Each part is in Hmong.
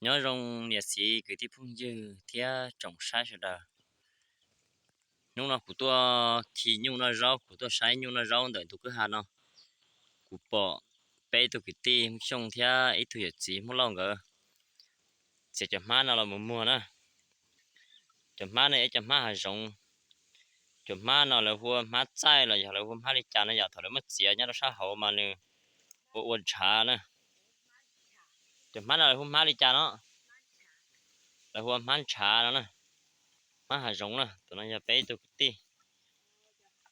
Nyob zoo niam txiv kwv tij phooj ywg thiab tsoom saib sawv daws. Hnub no kuv tuaj khi nyuj noj zaub, kuv tuaj saib nyuj noj zaub ntawm tus kwj ha no. Kuv pom peb tug kwv tij Hmoob Xyooj thiab ib tug yawm txiv Hmoob Lauj nkawd txiav cov hmab no los mus muag na. Cov hmab no yog cov hmab hav zoov. Cov hmab no lawv hu ua hmab txaij los yog lawv hu ua hmab li cas no yom, thaum lawv muab txiav nyob rau sab hauv mas nws ua ua ntshav na. Cov hmab no lawv hu hmab li cas no? Lawv hu ua hmab ntshav no na. Hmab hav zoov na. Tus no yog peb ib tug kwv tij,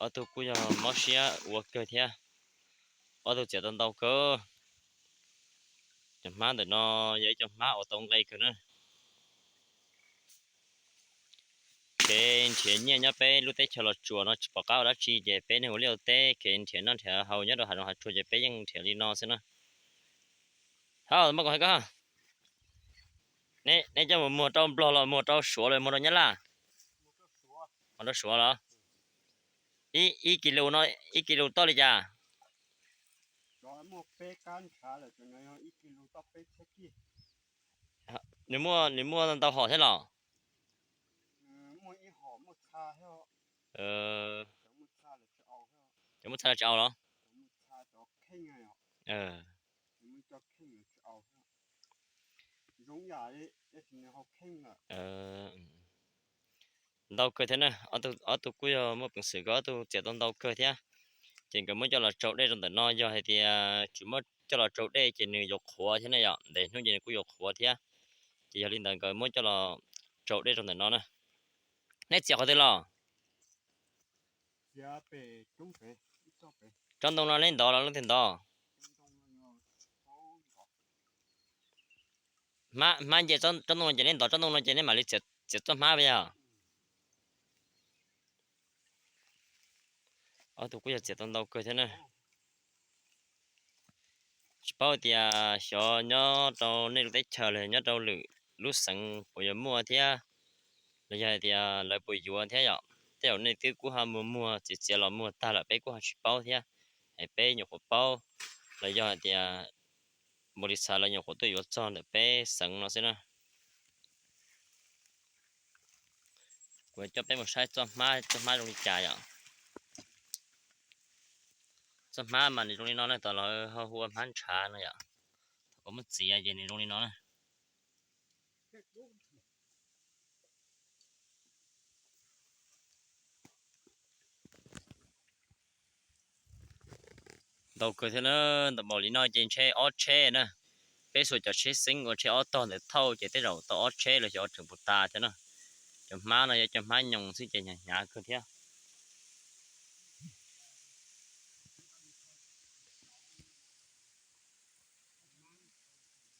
ob tug kuj yog mob siab ua kawg thiab, ob tug txiav tau ntau kawg. Cov hmab ntawm no yog ib cov hmab uas tau nqe kawg na. Kev nrhiav nyiaj nyob peb lub teb chaws Los Tsuas no tsis pom qab ua dab tsi ces peb neeg ua liaj ua teb kev nrhiav noj nrhiav haus nyob rau hav zoov hav tsuag ces peb yeej nrhiav li no xwb na. Hab, muab kuv hais koj, neb coj mus muag rau Nplog los muag rau Suav los muag rau Nyab Laj? Muag rau Suav los? Ib kis lus no, ib kis lus toj li cas? Nws muaj, nws muaj ntau hom thiab los? Cov muaj txha los tsis au los? Ntau kawg thiab na, ob tug kuj yog muaj peev xwm kawg, ob tug txiav tau ntau kawg thiab. Ces nkawd muab coj los tsau dej rau ntawm no, yog hais tias tsis muab coj los tsau dej ces nws yuav qhuav thiab na yom, ntev hnub ces nws kuj yuav qhuav thiab. Ces yog li ntawd nkawd muab coj los tsau dej rau ntawm no na. Neb txiav qhov twg los? Tsob ntoo no neb ntov los leej twg ntov? Hmab nce tsob ntoo no ces neb ntov tsob ntoo no ces neb mam li txiav txoj hmab puas yog? Ob tug kuj yog txiav tau ntau kawg thiab na. Tsis paub tias xyov nyob rau nej lub teb chaws los nyob rau lwm lub xeev puas yuav muaj thiab, los yog hais tias lawv puas yuav thiab yom. Tej zaum nej twb kuj ho muag muag txiav txiav los muag tag lawm peb kuj ho tsis paub thiab. Es peb nyuam qhuav paub los yog hais tias npaum li xav lawv nyuam qhuav tuaj yuav txog ntawm peb xeev no xwb na. Kuv coj peb mus saib txoj hmab, txoj hmab zoo li cas yom. Txoj hmab mas nws zoo li no na, tom lawv ho hu ua hmab ntshav no yom. Thaum koj muab txiav ces nws zoo li no na. Ntau kawg thiab na, ntau npaum li no ces ntshe ob tsheb na. Peb xuas cov tsheb xeeb ua tsheb ob tog ntawd thauj ces tej zaum tau ob tsheb los xyov tseem puas tas thiab na. Cov hmab no yog cov hmab nyoos xwb ces hnyav hnyav kawg thiab.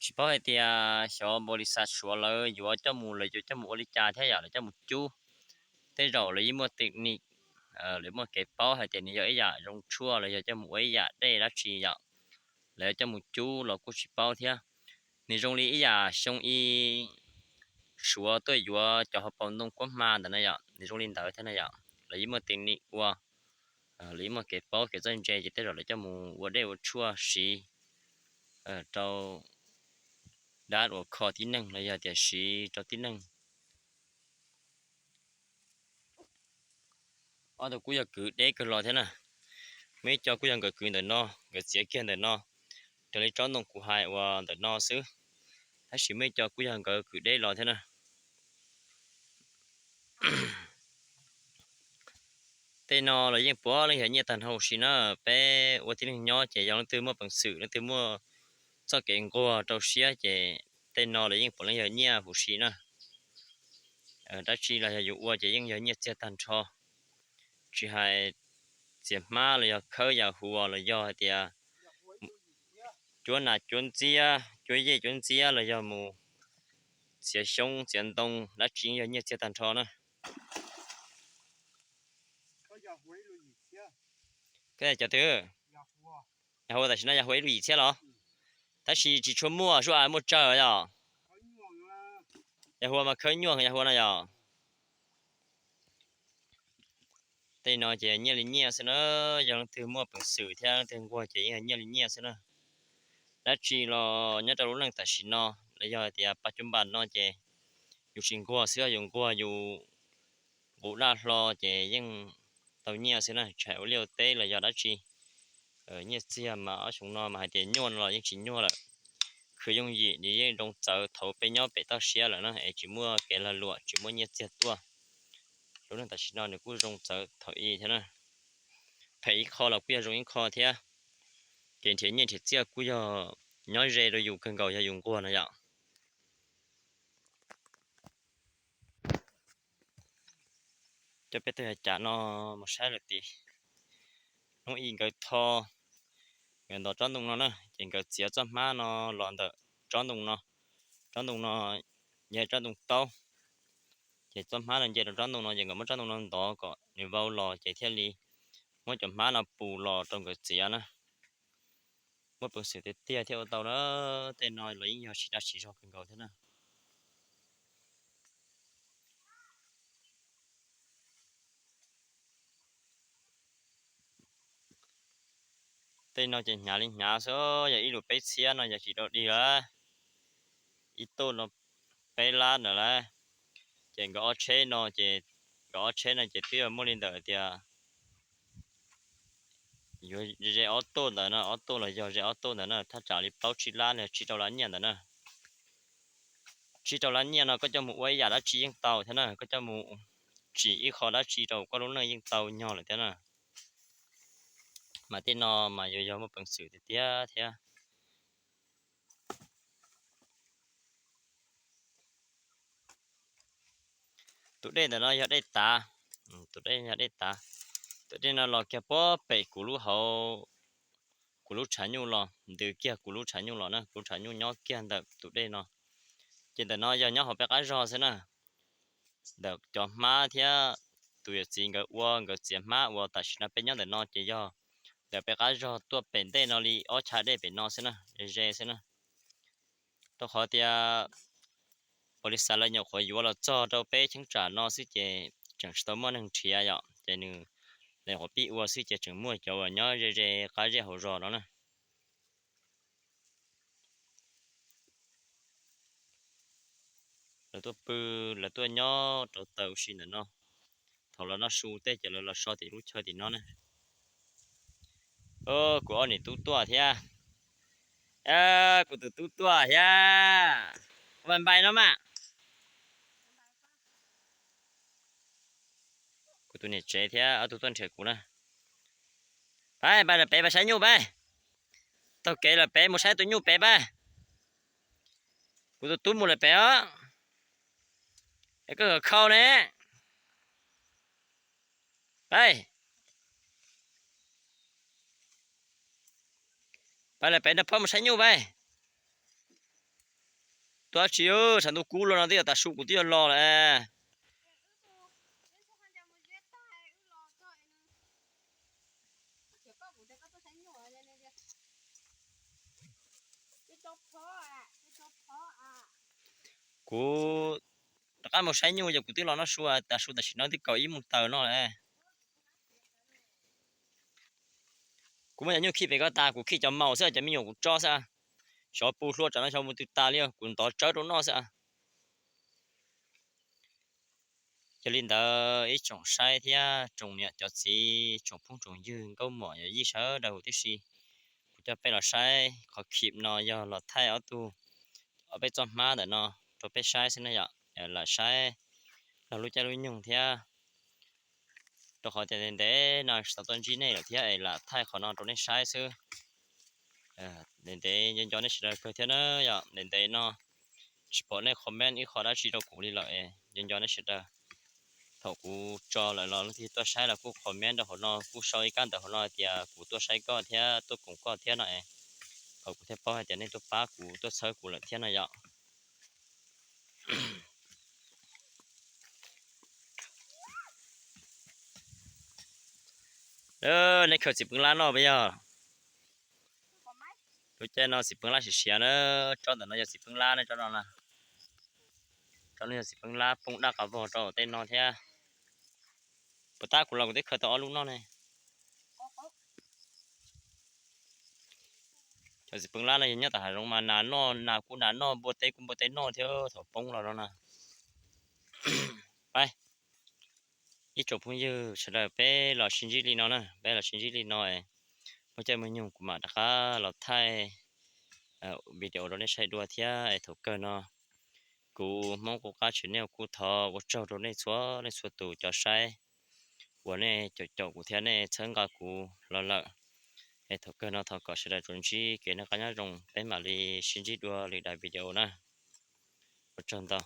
Tsis paub hais tias xyov npaum li xav suav lawv yuav coj mus, lawv yuav coj mus ua li cas thiab yom, lawv coj mus cub. Tej zaum lawv yeej muaj tis ni, lawv muaj kev paub hais tias nws yog ib yam zoo tshuaj los yog coj mus ua ib yam dej dab tsi yom. Lawv yuav coj mus cub los kuj tsis paub thiab. Nws zoo li ib yam xyoo ib suav tuaj yuav cov hauv paus ntoo kuab hma ntawd na yom, nws zoo li ntawd thiab na yom. Lawv yeej muaj tis ni ua, lawv yeej muaj kev paub kev txawj ntse ces tej zaum lawv coj mus ua dej ua tshuaj siv rau dab ua kho tib neeg los yog tias siv rau tib neeg. Ob tug kuj yog kwv deb kawg los thiab na. Muaj ib co kuj yog nkawd kwv ntawm no, nkawd txiav kiag ntawm no, raws li tsob ntoo kuv hais uas ntawm no xwb. Tab sis muaj ib co kuj yog nkawd kwv deb los thiab na. Tej no los yeej puav leej yog nyiaj tag nrho huv si na. Peb ua tib neeg nyob ces yog leej twg muaj peev xwm, leej twg muaj txoj kev nquag rau siab ces tej no los yeej puav leej yog nyiaj huv si na. Dab tsi los yog yus ua ces yeej yog nyiaj txiag tag nrho. Tsis hais txiav hmab los yog khawb yam huas los yog hais tias cuab nas cuab ntxiab, cuab yej cuab ntxiab los yog mus txiav xyoob txiav ntoo dab tsi yeej yog nyiaj txiag tag nrho na. Koj cov twg? Yam huas tam sim no yam huas ib lub yim txhiab los? Tab sis tsis tshua muaj, sub as muaj tsawg yom. Yam huas mas khawb nyuaj yam huas no yom. Tej no ces nyiaj li nyiaj xwb na, yog leej twg muaj peev xwm thiab leej twg nquag ces yeej nyiaj li nyiaj xwb na. Dab tsi los nyob rau lub neej tam sim no, los yog tias pas cub npas no ces yus tsis nquag xwb, yus nquag yus nqus daj hlo ces yeej tau nyiaj xwb na, tsis hais ua liaj ua teb los yog dab tsi. Nyiaj txiag mas ob xyoo no mas hais tias nyuaj no los yeej tsis nyuaj lawm. Khwv yooj yim nws yeej zoo txawv thaum peb nyob pem toj siab lawm na, es tsis muaj kev lag luam, tsis muaj nyiaj txiag tuaj. Lub neej tam sim no nws kuj zoo txawv thaum ub thiab na. Phem ib qho los kuj yog zoo ib qho thiab. Kev nrhiav nyiaj nrhiav txiaj kuj yog nyob ze rau yus kawg nkaus yog yus nquag no yom. Cov peb tug yog cas no mus saib lawm tim hnub ib nkawd tho, nkawd ntov tsob ntoo no na, ces nkawd txiav txoj hmab no los ntawm tsob ntoo no. Tsob ntoo no yog tsob ntoo taub, ces txoj hmab no nce rau tsob ntoo no ces nkawd muab tsob ntoo no ntov kom nws vau los ces thiaj li muab cov hmab no pus los rau nkawd txiav na. Muaj peev xwm tiag tiag thiaj ua tau na. Tej no los yeej yog siv dag siv zog kawg nkaus thiab na. Tej no ces hnyav li hnyav xwb, yog ib lus peb txhiab no yog tsis rau dig lawm. Ib tuj no peb lab ntawd lawm. Ces nkawd ob tsheb no ces, nkawd ob tsheb no ces twb yog muaj li ntawm tias yuav ze ob tuj ntawd no, ob tuj los yog ze ob tuj ntawd na, thaj tsam li plaub tsib lab los tsib rau lab nyiaj ntawd na. Tsib rau lab nyiaj no koj coj mus ua ib yam dab tsi yeej tau thiab na, koj coj mus tsim ib qho dab tsi rau koj lub neej yeej tau nyog lawm thiab na. Mas tej no mas yuav yog muaj peev xwm tiag tiag thiab. Tus dej ntawm no yog dej tav, tus dej yog dej tav. Tus dej no los kiag puag pem kuv lub hauv, kuv lub tshav nyuj los, ntws kiag kuv lub tshav nyuj los na, kuv lub tshav nyuj nyob kiag ntawm tus dej no. Ces ntawm no yog nyob hauv peb qab zog xwb na. Ntawm cov hmab thiab tus yawm txiv nkawd ua, nkawd txiav hmab uas tam sim no peb nyob ntawm no ces yog ntawm peb qab zog tuaj pem ntej no li ob chav dej pem no xwb na, ze ze xwb na. Rau qhov tias ua li xav lawv nyuam qhuav yuav los txog rau peb cheeb tsam no xwb ces tseem tsis tau muaj neeg nrhiav yom, ces nws, lawv nyuam qhuav pib ua xwb ces tseem muaj cov uas nyob ze ze qab zej hauv zos no na. Lawv tuaj pw, lawv tuaj nyob rau taws ua si ntawm no. Thaum lawv noj su tej ces lawv los so tim lub chaw tim no na. Kuv ob niam tub tuaj thiab. Kuv tus tub tuaj thiab. Ua npais no mas. Kuv tus niam tsev thiab ob tug tuaj nrhiav kuv na. Pab, pab lawm pem pab saib nyuj pab. Taug kev lawm pem mus saib tus nyuj pem pab. Kuv tus tub mus lawm pem os. Es koj khau ne. Pab, pab lawm pem nrog pab mus saib nyuj pab. Tuaj tsis, tshav ntuj kub los no twb yog tav su kuv twb yuav los lawm. Kuv rov qab mus saib nyuj ces kuv twb los noj su, tav su tam sim no twb kaum ib moos taws no lawm. Kuv muab cov nyuj khi pem ko tas, kuv khi cov maum xwb, cov me nyuam kuv tso xwb. Xyov pw hlua tsam no xyov mus twg tas li, kuv ntov tsawb rau noj xwb. Yog li ntawd ib tsoom saib thiab tsoom niam cov txiv, tsoom phooj tsoom ywg, nkauj muam yawm yij sawv daws huv tib si, kuv coj peb los saib qhov khim no yog los thaij ob tug, ob peb txoj hmab ntawm no rau peb saib xwb na yom. Lam saib nrog lub caij lub nyoog thiab, rau qhov tias ntev ntev no tsis tau tuaj ntsib nej lawm thiab es lam thaij qhov no rau nej saib xwb. Ntev ntev nco nco nej sawv daws kawg thiab na yom. Ntev ntev no tsis pom nej comment ib qho dab tsi rau kuv li lawm, nco nco nej sawv daws. Thaum kuv tso lawm los leej twg tuaj saib los kuj comment rau hauv no, kuj sau ib kab ntawv hauv no hais tias kuv tuaj saib koj thiab tuaj koom koj thiab no es, thaum kuv thiaj paub hais tias nej tuaj pab kuv tuaj txhawb kuv lawm thiab no yom. Nej khaws txiv pheeb lab noj puas yog? Lub caij no txiv pheeb lab siav siav na, tsob ntawm no yog txiv pheeb lab na, tsob no na. Tsob no yog txiv pheeb lab poob daj qas vog rau tej no thiab. Puas tab kuv los kuv twb khaws tau ob lub noj ne. Cov txiv peev lab no yog nyob tom hav zoov mas nas noj, nas kuj nas noj, npua teb kuj npua teb noj thiab thaum poob los no na. Peb ib tsoom phooj ywg sawv daws peb los sib ntsib li no na, peb los sib ntsib li no es muaj caij muaj nyoog kuv mam rov qab los thaij video rau nej saib dua thiab es thaum kawg no kuv Hmoob Qub Qab Channel kuj thov ua tsaug rau nej txhua leej txhua tus cov saib uas nej caum caum kuv thiab nej txhawb nqa kuv los lawm. Es thaum kawg no thov kom sawv daws tsuas ntsib kev noj qab nyob zoo peb mam li sib ntsib dua lwm daim video na. Ua tsaug ntau.